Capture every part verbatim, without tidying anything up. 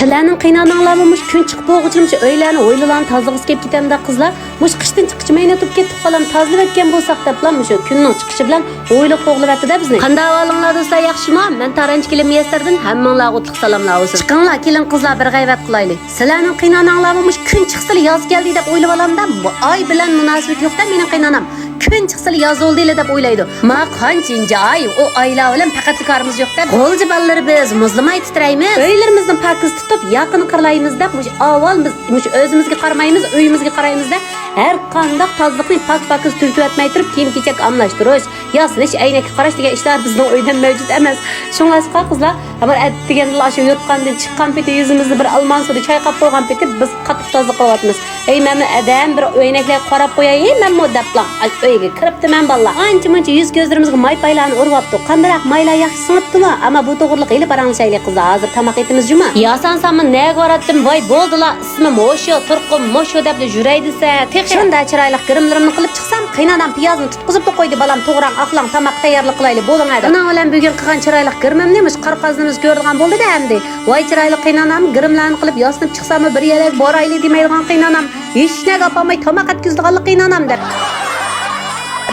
سىلەرنىڭ قېيىنئاناڭلارمۇ مۇشۇ كۈن چىقىپ بولغۇچە مۇشۇ ئۆيلەرنى، ھويلىلارنى تازىلىغۇسى كېلىپ كېتەمدۇ، قىزلار؟ مۇشۇ قىشتىن چىققىچە مەينەت بولۇپ كەتتۇق، بالام، تازىلىۋەتكەن بولساق دەپلا مۇشۇ كۈننىڭ چىقىشى بىلەن ھويلا قوغلىۋەتتى-دە بىزنى. قانداق ئەھۋالىڭلار دوستلار، ياخشىمۇ؟ مەن تارانچى كېلىن مىيەسەردىن ھەممىڭلارغا ئوتلۇق سالاملار بولسۇن. چىقىڭلار، كېلىن قىزلار، بىر غەيۋەت قىلايلى. سىلەرنىڭ قېيىنئاناڭلارمۇ مۇشۇ كۈن چىقسىلا ياز كەلدى دەپ ئويلىۋالامدا، بۇ ئاي بىلەن مۇناسىۋىتى يوق-دە مېنىڭ قېيىنئانام. كۈن چىقسىلا ياز بولدىلا دەپ ئويلايدۇ. ما قانچىنچى ئاي، ئۇ ئايلار بىلەن پەقەتلا كارىمىز يوق-دە. غۇلجا بالىلىرى بىز، مۇزلىماي تىترەيمىز. ئۆيلىرىمىزنى پاكىز تۇتۇپ، ياقىنى قارىلايمىز دەپ، مۇشۇ ئاۋۋال بىز مۇشۇ ئۆزىمىزگە قارىمايمىز، ئۆيىمىزگە قارايمىز-دە، ھەر قانداق تازىلىقنى پاك-پاكىز تۈگىتىۋەتمەي تۇرۇپ، كىيىم-كېچەك ئالماشتۇرۇش، ياسىنىش، ئەينەككە قاراش دېگەن ئىشلار بىزنىڭ ئۆيدە مەۋجۇت ئەمەس. شۇڭلاشقا قىزلار، ئەمما ئەتىگەندىلا ئاشۇ يوتقاندىن چىققان پېتى، يۈزىمىزنى بىر ئالمان سۇدا چايقاپ بولغان پېتى بىز قاتتىق تازىلىق قىلىۋاتىمىز. ئەي مەمە ئادەم، بىر ئۆينەكلەرگە قاراپ قوياي، ئەي مەممۇ دەپلا ئاشۇ ئۆيگە كىرىپتىمەن بالىلار. ئانچە-مۇنچە يۈز-كۆزلىرىمىزگە ماي-پايلارنى ئۇرۇۋاپتۇ. قانداقراق مايلار ياخشى سىڭىپتىمۇ؟ ئەمما بۇ توغرىلىق ھېلى پاراڭلىشايلى قىزلار، ھازىر تاماق ئېتىمىز جۇما. ياسانساممۇ نەگە باراتتىم، ۋاي بولدىلا، ئىسمىم ھوشۇ، تۇرقۇم مۇشۇ دەپلا يۈرەي دېسە، تېخى. شۇنداق چىرايلىق گىرىملىرىمنى قىلىپ چىقسام، قېينانام پىيازنى تۇتقۇزۇپلا قويدى، بالام، توغراڭ، ئاقلاڭ، تاماق تەييارلىق قىلايلى، بولۇڭ ھەدە. ئۇنىڭ بىلەن بۈگۈن قىلغان چىرايلىق گىرىمىمنى مۇشۇ قارا قازىنىمىز كۆرىدىغان بولدى-دە ئەمدى. ۋاي چىرايلىق قېينانام، گىرىملەرنى قىلىپ ياسىنىپ چىقساممۇ بىر يەرگە بارايلى دېمەيدىغان قېينانام. ھېچنەگە ئاپارماي تاماق ئەتكۈزىدىغانلا قېينانام دەپ.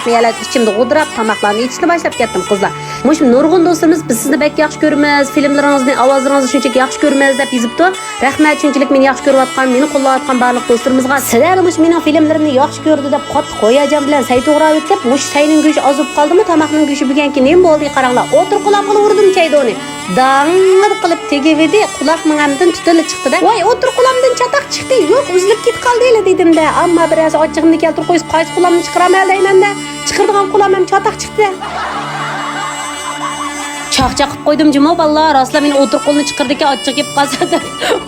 مەن ئىچىمدە غودراپ تاماقلارنى ئېتىشنى باشلاپ كەتتىم قىزلار. مۇشۇ نۇرغۇن دوستلىرىمىز، بىز سىزنى بەك ياخشى كۆرىمىز، فىلىملىرىڭىزنى، ئاۋازلىرىڭىزنى شۇنچىلىك ياخشى كۆرىمىز دەپ يېزىپتۇ. رەھمەت، شۇنچىلىك مېنى ياخشى كۆرۈۋاتقان، مېنى قوللاۋاتقان بارلىق دوستلىرىمىزغا. سىلەرلا مۇشۇ مېنىڭ فىلىملىرىمنى ياخشى كۆرىدۇ دەپ قاتتىق ھاياجان بىلەن سەي توغراۋېتىپ، مۇشۇ سەينىڭ گۆشى ئاز بولۇپ قالدىمۇ، تاماقنىڭ گۆشى بۈگۈنكى نېمە بولدى قاراڭلار، ئوتتۇرا قۇلامغىلا ئۇردۇم چەيدۇنى. داڭڭىدە قىلىپ تېگىۋىدى، قۇلاقنىڭ ئەمدىن تۈتۈنلا چىقتى-دە. ۋاي، ئوتتۇرا قۇلامدىن چاتاق چىقتى، يوق، ئۈزۈلۈپ كېتىپ قالدىلا دېدىم-دە. ئەمما بىرەرسى ئاچچىقىمنى كەلتۈرۈپ قويسا، قايسى قۇلامنى چىقىراي دەيمەن-دە. چىقىرىدىغان قۇلام ھەم چاتاق چىقتى. چاقچاق قىلىپ قويدۇم جۇمۇ بالىلار، راستلا مېنى ئۇتۇر قولنى چىقىردىكەن، ئاچچىقى كېلىپ قالسا دەپ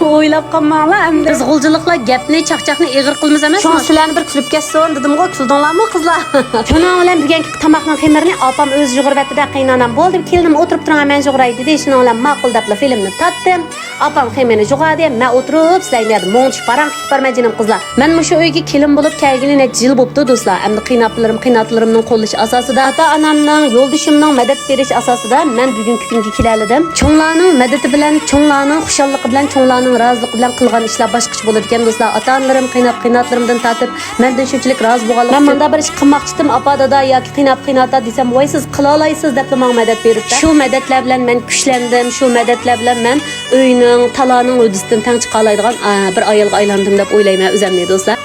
ئويلاپ قالماڭلار ئەمدى. بىز غۇلجىلىقلار گەپنى، چاقچاقنى ئېغىر قىلىمىز ئەمەس. شۇڭا سىلەرنى بىر كۈلۈپ كەتسۇن دېدىمغۇ، كۈلدۈڭلارمۇ قىزلار؟ شۇنىڭ بىلەن بۈگۈنكى تاماقنىڭ خېمىرىنى ئاپام ئۆزى يۇغۇرۇۋەتتى-دە، قېيىنئانام بولدى، كېلىنىم ئولتۇرۇپ تۇرۇڭ، مەن يۇغۇراي دېدى. شۇنىڭ بىلەن ماقۇل دەپلا فىلىمنى تارتتىم. ئاپام خېمىرنى يۇغاردى، مەن ئولتۇرۇپ سىلەرگە بۇ يەردە مۇڭدىشىپ پاراڭ قىلىپ بارىمەن جېنىم قىزلار. مەن مۇشۇ ئۆيگە كېلىن بولۇپ كەلگىلى نەچچە يىل بوپتۇ دوستلار. ئەمدى قېيىنئاپىلىرىم، قېيىنئاتىلىرىمنىڭ قوللىشى ئاساسىدا، ئاتا-ئانامنىڭ، يولدىشىمنىڭ مەدەت بېرىشى ئاساسىدا مەن بۈگۈنكى كۈنگە كېلەلىدىم. چوڭلارنىڭ مەدىتى بىلەن، چوڭلارنىڭ خۇشاللىقى بىلەن، چوڭلارنىڭ رازىلىقى بىلەن قىلغان ئىشلار باشقىچە بولىدىكەن دوستلار. ئاتا-ئانىلىرىم، قېيىنئاپ-قېيىنئاتىلىرىمدىن تارتىپ مەندىن شۇنچىلىك رازى بولغانلىقى ئۈچۈن. مەن مۇنداق بىر ئىش قىلماقچىدىم، ئاپا، دادا ياكى قېيىنئاپ-قېيىنئاتا دېسەم، ۋاي سىز قىلالايسىز دەپلا ماڭا مەدەت بېرىپتۇ. شۇ مەدەتلەر بىلەن مەن كۈچلەندىم، شۇ مەدەتلەر بىلەن مەن ئۆينىڭ، تالانىڭ ھۆددىسىدىن تەڭ چىقالايدىغان، ئا، بىر ئايالغا ئايلاندىم دەپ ئويلايمەن ئۆزەمنى دوستلار.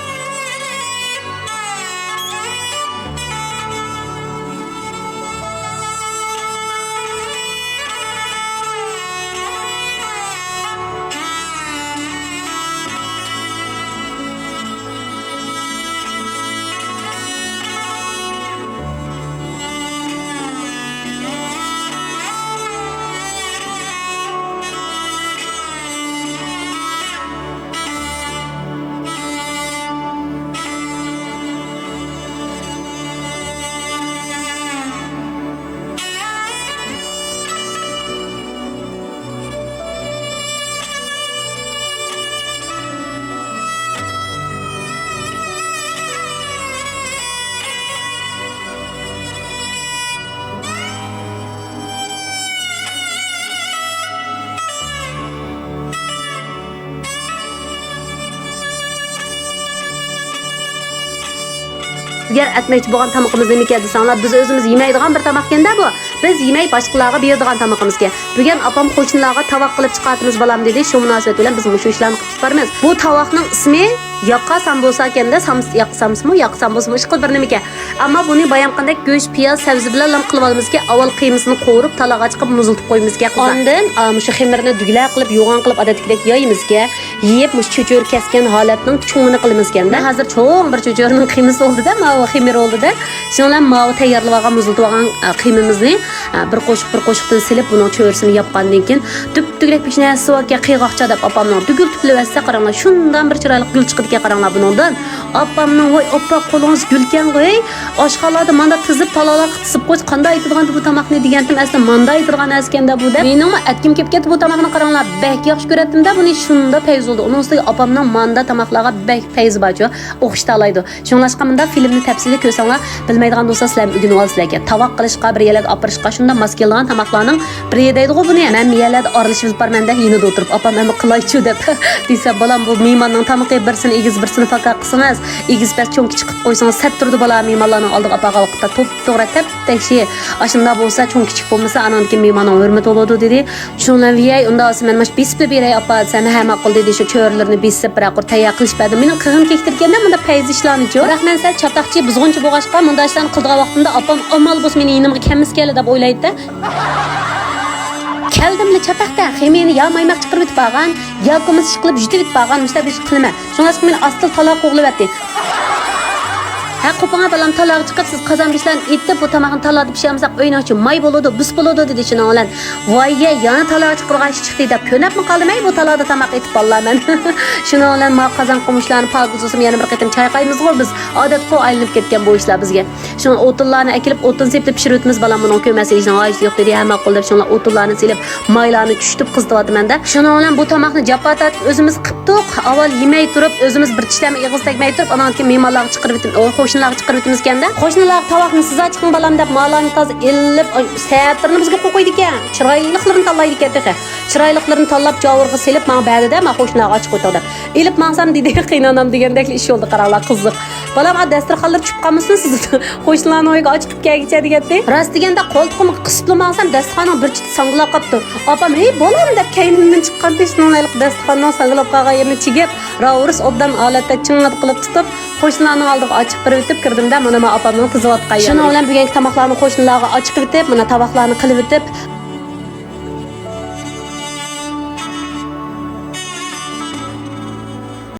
ئەگەر ئەتمەكچى بولغان تامىقىمىز نېمىكەن دېسەڭلار، بىز ئۆزىمىز يېمەيدىغان بىر تاماقكەن-دە بۇ. بىز يېمەي، باشقىلارغا بېرىدىغان تامىقىمىزكەن. بۈگۈن ئاپام قوشنىلارغا تاۋاق قىلىپ چىقارتىمىز، بالام، دېدى. شۇ مۇناسىۋەت بىلەن بىز مۇشۇ ئىشلارنى قىلىپ چىقىرىمىز. بۇ تاۋاقنىڭ ئىسمى ياقا سامبۇساكەن-دە، سامس-، ياقا سامسىمۇ، ياقا سامبۇسىمۇ، ئىشقىلىپ بىر نېمىكەن. ئەمما بۇنى بايام قاندەك گۆش، پىياز، سەۋزە بىلەنلا قىلىۋالىمىزكى، ئاۋۋال قىيمىسىنى قورۇپ، تالاغا چىقىپ مۇزلىتىپ قويىمىزكى قىزلار. ئاندىن، ئا، مۇشۇ خېمىرنى دۈگىلەك قىلىپ، يوغان قىلىپ، ئادەتتىكىدەك يايىمىزكى. يېيىپ، مۇشۇ چۆچۈرە كەسكەن ھالەتنىڭ چوڭىنى قىلىمىزكەن-دە. مەن ھازىر چوڭ بىر چۆچۈرىنىڭ قىيمىسى بولدى-دە، ماۋۇ خېمىرى بولدى-دە. شۇنىڭ بىلەن ماۋۇ تەييارلىۋالغان، مۇزلىتىۋالغان، ئا، قىيمىمىزنى، ئا، بىر قوشۇق، بىر قوشۇقتىن سېلىپ، بۇنىڭ چۆرىسىنى ياپقاندىن كېيىن، دۈپدۈگىلەك بىر نەرسە باركەن، قىيغاقچا دەپ ئاپامنىڭ دۈگۈل تۈپلىۋەتسە، قاراڭلار، شۇنداق بىر چىرايلىق گۈل چىقىدىكەن، قاراڭلار بۇنىڭدىن. ئاپامنىڭ، ۋاي ئاپا، قولىڭىز گۈلكەنغۇ، ھەي، ئاشخانىلاردا ماندا تىزىپ، تالالارغا تىزىپ قويسا قانداق ئېتىدىغانتى بۇ تاماقنى دېگەنتىم، ئەسلى ماندا ئېتىدىغان ئەسكەندە بۇ دەپ. مېنىڭمۇ ئەتكۈم كېلىپ كەتتى بۇ تاماقنى. قاراڭلار، بەك ياخشى كۆرەتتىم-دە بۇنى، شۇنداق پەيزى بولدى. ئۇنىڭ ئۈستىگە ئاپامنىڭ ماندا تاماقلارغا بەك پەيزى بارچۇ، ئوخشىتالايدۇ. شۇڭلاشقا مۇنداق فىلىمنى تەپسىلىي كۆرسەڭلار، بىلمەيدىغان بولسا سىلەرمۇ ئۆگىنىۋالىسىلەركەن. تاۋاق قىلىشقا، بىر يەرلەرگە ئاپىرىشقا شۇنداق ماس كېلىدىغان تاماقلارنىڭ بىرى دەيدىغۇ بۇنى. مەن بۇ يەرلەردە ئارىلىشىپ ئېلىپ بارىمەن دەپ يېنىدا ئولتۇرۇپ، ئاپام ئەمما قىلايچۇ دەپ دېسە، بالام، بۇ مېھماننىڭ تامىقى، بىرسىنى ئېگىز، بىرسىنى پاكار قىلسىڭىز، ئېگىز پەس چوڭ كىچىك قىلىپ قويسىڭىز سەت تۇرىدۇ بالا، مېھمانلارنىڭ ئالدىغا ئاپارغان ۋاقىتتا توپتوغرا تەپتەكشى. ئاشۇنداق بولسا چوڭ كىچىك بولمىسا ئاناندىن كېيىن مېھماننىڭ ھۆرمىتى بولىدۇ دېدى. شۇنىڭ بىلەن ۋىيەي، ئۇنداق بولسا مەن ماش بېسىپلا بېرەي ئاپا دېسەم، ھە ماقۇل دېدى. شۇ چۆرىلىرىنى بېسىپ بىر قۇر تەييار قىلىشىپ بەردىم. مېنىڭ قىلغۇم كېلىپ تۇرىدىكەن-دە مۇنداق پەيزى ئىشلارنىچۇ. بىراق مەن سەل چاتاقچى، بۇزغۇنچى بولغاچقا مۇنداق ئىشلارنى قىلىدىغان ۋاقتىمدا ئاپام ئامال بولسا مېنى يېنىمغا كەلمىسىكەنلا دەپ ئويلايدۇ-دە. كەلدىملا چاتاقتا خېمىيەنى يا مايماق چىقىرىۋېتىپ بارغان، يا كومزا ئىش قىلىپ يۇتۇۋېتىپ بارغان، مۇشۇنداق بىر ئىش قىلىمەن. شۇڭلاشقا مېنى ئاستىل تالا قوغلىۋەتتى. ھە، قوپۇڭە بالام، تالاغا چىقىپ سىز قازان بېشىلارنى ئېتىپ، بۇ تاماقنى تالادا پىشۇرمىساق ئۆينىڭ ئىچى ماي بولىدۇ، بۇس بولىدۇ دېدى. شۇنىڭ بىلەن ۋايە، يەنە تالاغا چىقىدىغان ئىش چىقتى دەپ كۆنەپمۇ قالدىم ھەي بۇ تالادا تاماق ئېتىپ بالىلار مەن. شۇنىڭ بىلەن ما قازان قومۇچلارنى پاكىز بولسىمۇ يەنە بىر قېتىم چايقايمىزغۇ بىز. ئادەتقۇ ئايلىنىپ كەتكەن بۇ ئىشلار بىزگە. شۇڭا ئوتۇنلارنى ئەكېلىپ ئوتۇن سېپىپ پىشۇرۇۋېتىمىز بالام، بۇنىڭ كۆمەچ سېلىشنىڭ ھاجىتى يوق دېدى. ھە ماقۇل دەپ شۇڭلار ئوتۇنلارنى سېلىپ مايلارنى چۈشتۈپ قىزىتىۋاتىمەن-دە. شۇنىڭ بىلەن بۇ تاماقنى جاپا تارتىپ ئۆزىمىز قىپتۇق. ئاۋۋال يېمەي تۇرۇپ، ئۆزىمىز بىر چىشلەرمۇ ئېغىز تەگمەي تۇرۇپ، ئانان كېيىن مېھمانلارغا چىقىرىۋېتىم-، ئو، قوشنىلارغا چىقىرىۋېتىمىزكەن-دە. قوشنىلارغا تاۋاقنى سىزا چىقىڭ بالام دەپ مالارنى تازا ئېلىپ، ئاي، سەتىرىنى بىزگە قويۇپ قويىدىكەن. چىرايلىقلىرىنى تاللايدىكەن تېخى. چىرايلىقلىرىنى تاللاپ جاۋۇرغا سېلىپ ماڭا بەردى-دە، ما قوشنىلارغا ئاچىقىۋېتىڭ دەپ. ئېلىپ ماڭسام دېدى، قېينانام دېگەندەكلا ئىش بولدى، قاراڭلار، قىزىق. بالام، ئا، دەستەرخانلىرى چۈشۈپ قالمىسۇن سىز قوشنىلارنىڭ ئۆيىگە ئاچىقىپ كەلگۈچە دېگەنتى. راست دېگەندە قولتۇقۇمغا قىسىپلا ماڭسام دەستىخاننىڭ بىر چېتى ساڭگىلاپ قاپتۇ. ئاپام، ھەي بالام دەپ كەينىمدىن چىققانتى، شۇنىڭ ھېلىقى دەستىخاننىڭ ساڭگىلاپ قالغان يېرىنى چىگىپ، راۋۇرۇس ئوبدان ھالەتتە چىڭڭىدە قىلىپ تۇتۇپ، قوشنىلارنىڭ ئالدىغا ئاچىقىپ بېرىۋېتىپ كىردىم-دە، مانا ما ئاپامنىڭ تىزىۋاتقان يېرى. شۇنىڭ بىلەن بۈگۈنكى تاماقلارنى قوشنىلارغا ئاچىقىۋېتىپ، مانا تاۋاقلارنى قىلىۋېتىپ،